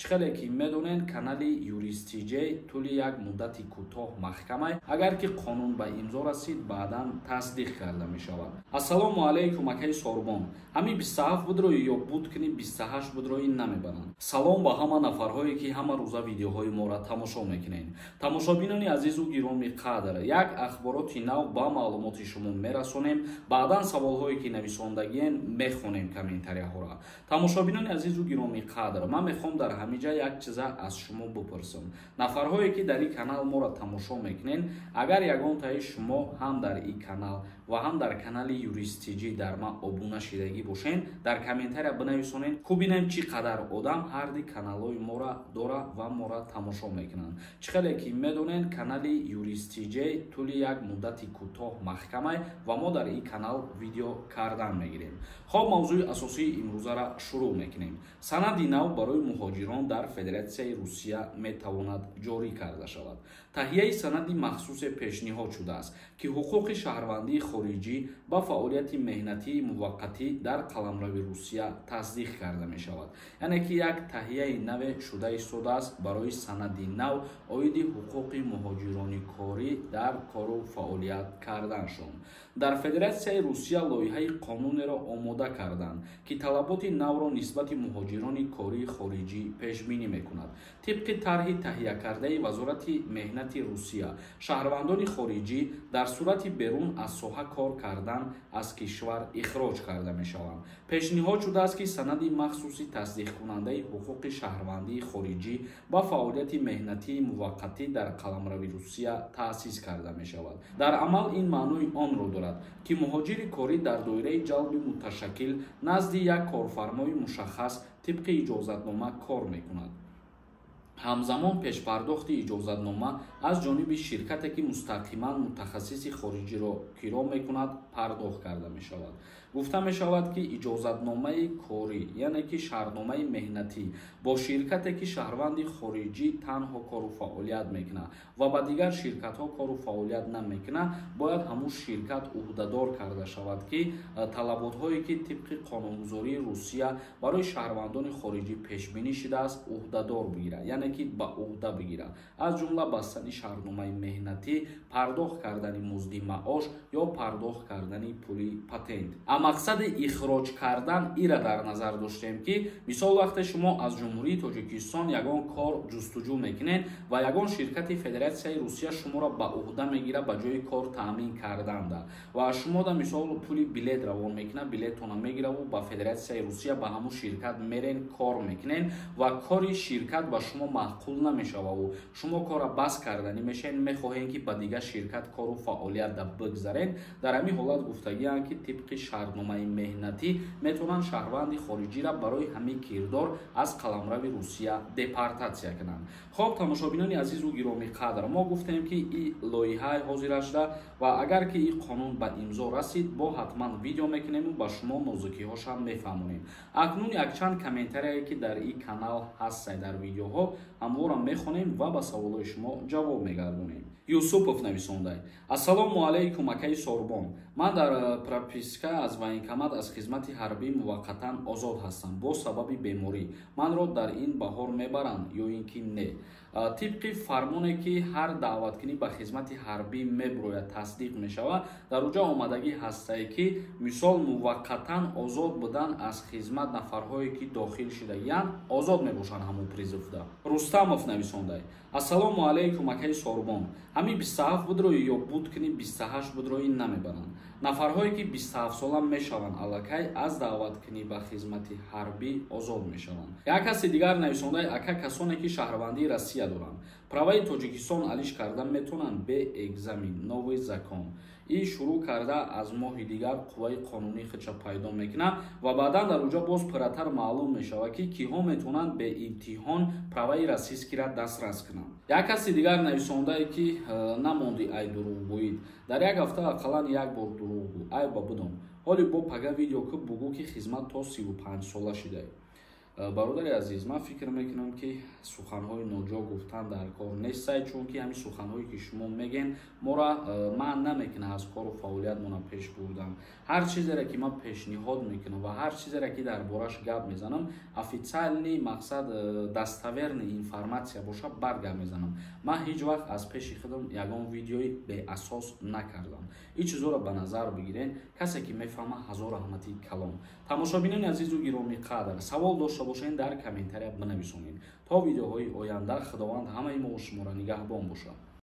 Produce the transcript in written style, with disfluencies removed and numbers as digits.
Чӣ хеле ки медонед, канали Юрист ТЖ тӯли як муддати кӯтоҳ маҳкамай. Агар ки қонун ба имзо расид, баъдан тасдиқ карда мешавад. Ассалому алайкум, акаи Сорбон. Ҳамин 27 будрои ё буд кини 28 будрои намебаранд. Салом ба ҳама нафарҳое, ки ҳама рӯза видеоҳои моро тамошо мекунед. Тамошобинони азизу гиромӣ қадр, як ахбороти нав ба маълумоти шумо мерасонем, баъдан саволҳое, ки нависондагиен, мехонем комментарияҳоро. Тамошобинони азизу гиромӣ қадр, ман мехоҳам дар ҳамин ҷа як чиза аз шумо бипурсам. Нафарҳое, ки дар ин канал моро тамошо мекунед, агар ягонтаи шумо ҳам дар ин канал ва ҳам дар канали Юрист ТЖ дар ман обуна шидагӣ бошед, дар комментария бинависонед, кубинем, чӣ қадар одам ҳарди каналҳои моро дора ва моро тамошо мекунанд. Чӣ хеле ки медонед, канали Юрист ТЖ тӯли як муддати кӯтоҳ маҳкамай ва мо дар ин канал видео кардан мегирем. Хоб, мавзӯи асосии имрӯзаро шурӯъ мекунем. Санади нав барои муҳоҷирон дар Федератсияи Русия метавонад ҷорӣ карда шавад. Таҳияи санади махсусе пешниҳод шудааст, ки ҳуқуқи шаҳрвандии хориҷӣ ба фаъолияти меҳнатии муваққатӣ дар қаламрави Русия тасдиқ карда мешавад. Яъне ки як таҳияи наве шуда истодааст барои санади нав оиди ҳуқуқи муҳоҷирони корӣ дар кору фаъолият карданшон. Дар Федератсияи Русия лоиҳаи қонунеро омода карданд, ки талаботи навро нисбати муҳоҷирони кории хориҷӣ пешбинӣ мекунад. Тибқи тарҳи таҳиякардаи Вазорати меҳнати Русия, шаҳрвандони хориҷӣ дар сурати берун аз соҳа кор кардан аз кишвар ихроҷ карда мешаванд. Пешниҳод шудааст, ки санади махсуси тасдиқкунандаи ҳуқуқи шаҳрвандии хориҷӣ ба фаъолияти меҳнатии муваққатӣ дар қаламрави Русия таъсис карда мешавад. Дар амал ин маънои онро дорад, ки муҳоҷири корӣ дар доираи ҷалби муташаккил назди як корфармои мушаххас тибқи иҷозатнома кор мекунад. Ҳамзамон пешпардохти иҷозатнома аз ҷониби ширкате, ки мустақиман мутахассиси хориҷиро киро мекунад, пардохт карда мешавад. Гуфта мешавад, ки иҷозатномаи корӣ, яъне ки шартномаи меҳнатӣ бо ширкате, ки шаҳрванди хориҷӣ танҳо кору фаъолият мекунад ва ба дигар ширкатҳо кору фаъолият намекунад, бояд ҳамун ширкат ӯҳдадор карда шавад, ки талаботҳое, ки тибқи қонунгузории Русия барои шаҳрвандони хориҷӣ пешбинӣ шудааст, ӯҳдадор бигирад, яъне ки ба ӯҳда бигирад, аз ҷумла бастани шартномаи меҳнатӣ, пардохт кардани музди маош ё пардохт кардани пули патент. А мақсади ихроҷ кардан ира дар назар доштем, ки мисол, вақте шумо аз Ҷумҳурии Тоҷикистон ягон кор ҷустуҷӯ мекунед ва ягон ширкати Федератсияи Русия шуморо ба ӯҳда мегирад ба ҷои кор таъмин карданда ва шумо да мисол пули билет равон мекунад, билетона мегираву ба Федератсияи Русия ба ҳамун ширкат мерен, кор мекунед ва кори ширкат ба шумо маъқул намешававу шумо корра бас карданӣ мешавед, мехоҳем, ки ба дигар ширкат кору фаъолият да бигзаред. Дар ҳамин ҳолат гуфтагианд, ки тибқи шартномаи меҳнатӣ метавонанд шаҳрванди хориҷиро барои ҳамин кирдор аз қаламрави Русия депортатсия кунанд. Хоб, тамошобинони азизу гиромӣ қадр, мо гуфтем, ки и лоиҳаи ҳозира шуда ва агар ки ин қонун ба имзо расид, бо ҳатман видео мекунему ба шумо нозукиҳошам мефаҳмонем. Акнун якчанд комментарияе, ки дар ин канал ҳастай, дар видеоҳо, ҳамвора мехонем ва ба саволҳои шумо ҷавоб мегардонем. Юсупов нависондай: «Ассалому алайкум, акаи Сорбон. Ман дар прописка аз военкомат аз хизмати ҳарбӣ муваққатан озод ҳастам бо сабаби беморӣ. Манро дар ин баҳор мебаранд ё ин ки не?» Тибқи фармоне, ки ҳар даъваткунӣ ба хизмати ҳарбӣ мебурояд, тасдиқ мешавад, дар уҷа омадагӣ ҳастае, ки мисол муваққатан озод будан аз хизмат нафарҳое, ки дохил шудагиянд, озод мебошанд ҳамун призывда. Рустамов нависондай: «Ассалому алайкум, акаи Сорбон. Ҳамин 27 будрои ё буд кини 28 будрои намебаранд?» Нафарҳое, ки 27 сола мешаванд, аллакай аз даъваткунӣ ба хизмати ҳарбӣ озод мешаванд. Як каси дигар нависондай: «Ака, касоне, ки шаҳрвандии Россия доранд, праваи Тоҷикистон алиш карда метавонанд бе экзамен? Новый закон и шурӯъ карда аз моҳи дигар қувваи қонунии худша пайдо мекунад ва баъдан дар уҷа боз пурратар маълум мешавад, ки киҳо метавонанд бе имтиҳон праваи российскийра дастрас кунанд. Як каси дигар нависондае, ки намонди ай дурӯғгӯид, дар як ҳафта ақаллан як бор дурӯғ гӯ, ай ба бидон, ҳоли бо пага видео ки бугӯ, ки хизмат то 35 сола шидай. Бародари азиз, ман фикр мекунам, ки суханҳои ноҷо гуфтан дар кор нестай, чунки ҳамин суханҳое, ки шумо мегӯен, мора манъ намекунад аз кору фаъолиятмона пеш бурдан. Ҳар чизере, ки ман пешниҳод мекунам, ва ҳар чизере, ки дар бораш гап мезанам, официальный, мақсад, достоверный информация боша, баъд гап мезанам. Ман ҳеҷ вақт аз пеши худам ягон видеои беасос накардам. Ин чизҳоро ба назар бигирен. Касе ки мефаҳма, ҳазор раҳмати калом. Тамошобинони азизу гиромиқадр, савол дошта бошед, дар комментария бинависонед. То видеоҳои оянда, Худованд ҳамаи мо шуморо нигаҳбон бошад.